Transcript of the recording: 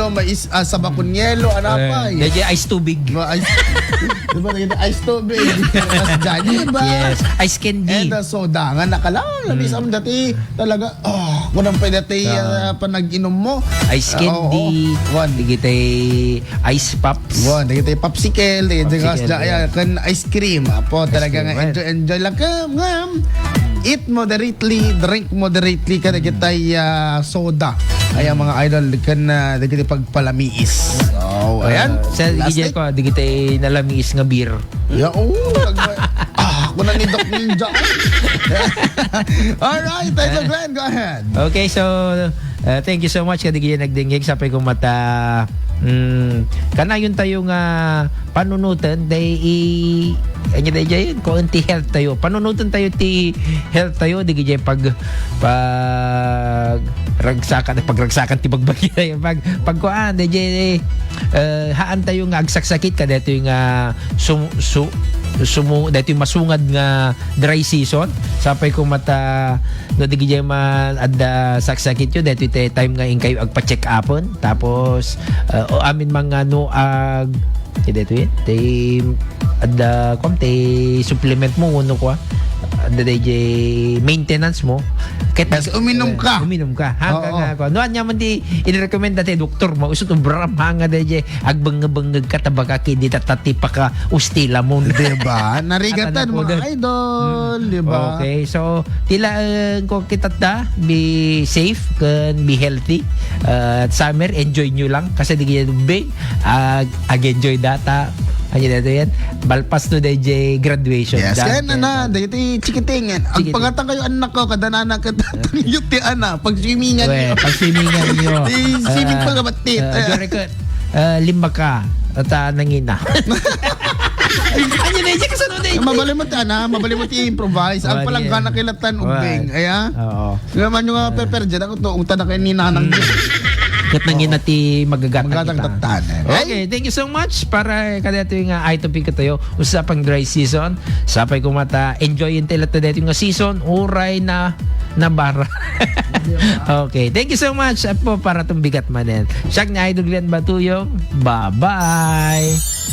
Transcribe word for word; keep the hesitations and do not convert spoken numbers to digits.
mais, ah, saba con hielo, ano pa, eh. Medyo ice tubig. Ma-, ice, di ba, ice tubig. Mas dyan, di ba? Yes. Ice candy. And, ah, soda nga nakalam, labis Mm. ang dati talaga, oh, kunam pa dati, Ah. ah, panag-inom mo. Ice Ah, candy, oo. Wan. Digitay ice pops. Wan, digitay popsicle, digitay Popsicle, gas dyan, yeah. Ayan, kan ice cream. Apo, Ice talaga cream, nga, right. enjoy, enjoy lang. Kam, ngam, eat moderately, drink moderately, kada Mm. kitay, ah, soda. Ayan, Mm. mga idol, kan, ah, digitay pagpalamiis. Oh, ayan. Ah, sa Last digitay night. ko, digitay nalamiis nga beer. Yeah, oh, nag-, ah, ako na ni Doc Ninja. Alright, Idol Glenn, go ahead. Okay, so, uh, thank you so much kadigdi nagdingig. Sapay ko mata, mm, kanayon tayo nga panunutan, day i-, ano day jay, kung ti health tayo. Panunutan tayo ti health tayo, di jay pag, pag ragsakan, pagragsakan ti bagbagi tayo. Pag, pag kuan, day jay, eh, haan tayo nga agsaksakit, kada ito yung, ah, sum-, su-, sumu-, dito yung masungad nga dry season. Sapay ko mata, no, di gijay man adda saksakit yo, dito iti time nga inkayo agpa-check-upon. Tapos, uh, o amin mga no ag, ti dito yun, ti adda, kung ti supplement mo, uno ko, adda di maintenance mo. Ket Yes, uminom ka. Uminom ka. Hanggang Oo. nga, kung ano, anya man di, inirekomenda ti doktor mo, usot ubram, hanga di, agbengngeg-bengngeg ka, tabaka, kidi, tatati, paka, ustila mo. Diba? Narigatan, At ano po mga doon? idol, Mm. diba? Okay, so, tila, eh, ko kita ta, be safe, can be healthy. Uh, summer, enjoy nyo lang. Kasi di kayo big, ag, ag-enjoy data. Ano na yan? Balpas to the J graduation. Yes, Done. kaya na na, dahil iti chikiting, ang Chikiting. pangatan kayo anak ko, kada na anak ka, tangyot ti ana, pag-swimming-an We, nyo. pag-swimming-an nyo. Di swimming Ah, pala batit. ah, Ah. Jericho, ah, lima ka, at, ah, nangina. Ano na yun? Kasano na yun? Mabalimot, ana, mabalimot i-improvise. Ang Wala palanggana yan. kilatan, Wala. ubing. Aya? Oo. Nga man yung, ah, Ah. pepper dyan, ako to, ungta na kayo ni nanang. Hmm. Kat nangina Oo. ti magagatan Magagatan kita. kita, eh. Okay, thank you so much para kada ito yung, ah, ay topic ko tayo, usapang dry season. Sapay ko mata, enjoy yung tila to dito yung season, uray na, na bara. Okay, thank you so much. At po, para tumbigat manen. Siya ni Idol Glenn Batuyong. Bye-bye.